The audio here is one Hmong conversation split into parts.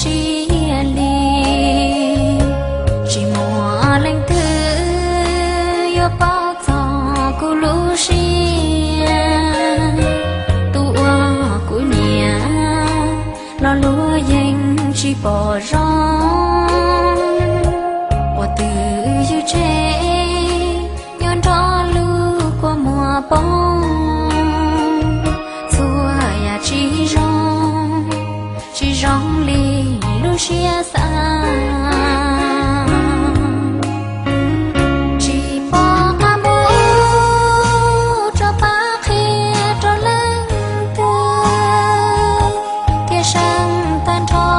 tiag li. Tsis muaj leej twg yuav paub txog kuv lub siab, tus uas kuv nyiam los luag yeej tsis pom zoo. Ua twj ywm tseg nyob nrog lub kua muag poob, txhua yam tsis zoo, tsis zoo li lub siab xav. Tsis pom qab mus rov pab qhia rau leej twg, thiaj seev tag nrho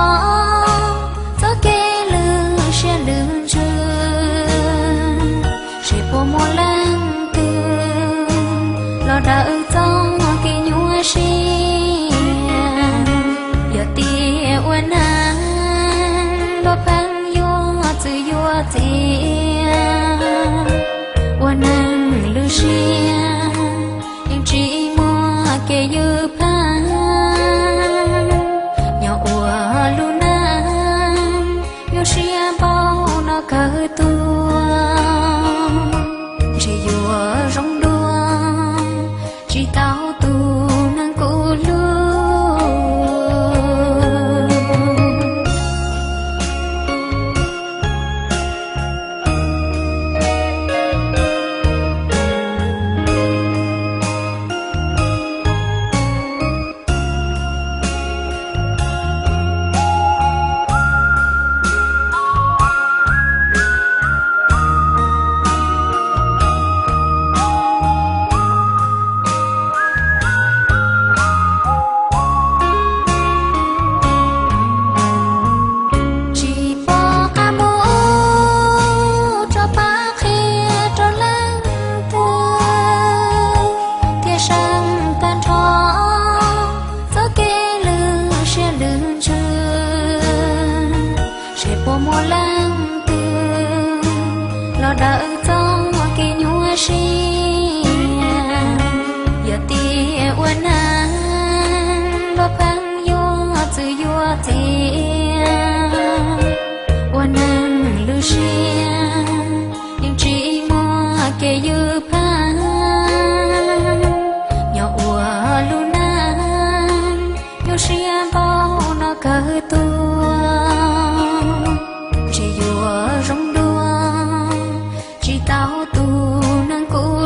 txoj kev lwj siab lwj ntsws. Seb puas muaj leej twg los daws txoj kev nyuaj siab. Yog tias ua neeg luag pheej yuav txwv yuav txiav, ua neeg lwj siab yeej tsis muaj kev ywj pheej. Nyob ua lub neej nyuaj siab npaum no kawg tuag, ntshe yuav zoo dua tsis tau tus neeg kuv hlub. Tsis pom qab mus rov pab qhia rau leej twg, thiaj seev tag nrho txoj kev lwj siab lwj ntsws. Seb puas muaj leej twg los daws txoj kev nyuaj siab. Yog tias ua neeg luag pheej yuav txwv yuav txiav, ua neeg lwj siab yeej tsis muaj kev ywj pheej. Nyob ua lub neej nyuaj siab npaum no kawg tuag, ntshe yuav zoo dua tsis tau tus neeg kuv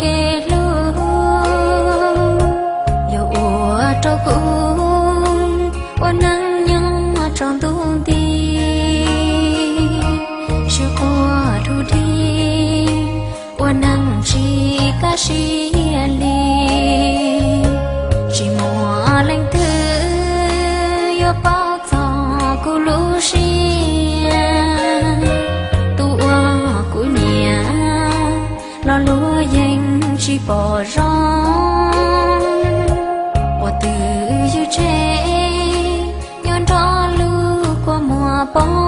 kev hlub, yuav ua rau kuv ua neej nyob tsaus ntuj nti. Sib quaj dub dig, ua neej tsis kaj siab li. Tsis muaj leej twg yuav paub txog kuv lub siab. Tus uas kuv nyiam los luag yeej tsis pom zoo. Ua twj ywm tseg, nyob nrog lub kua muag poob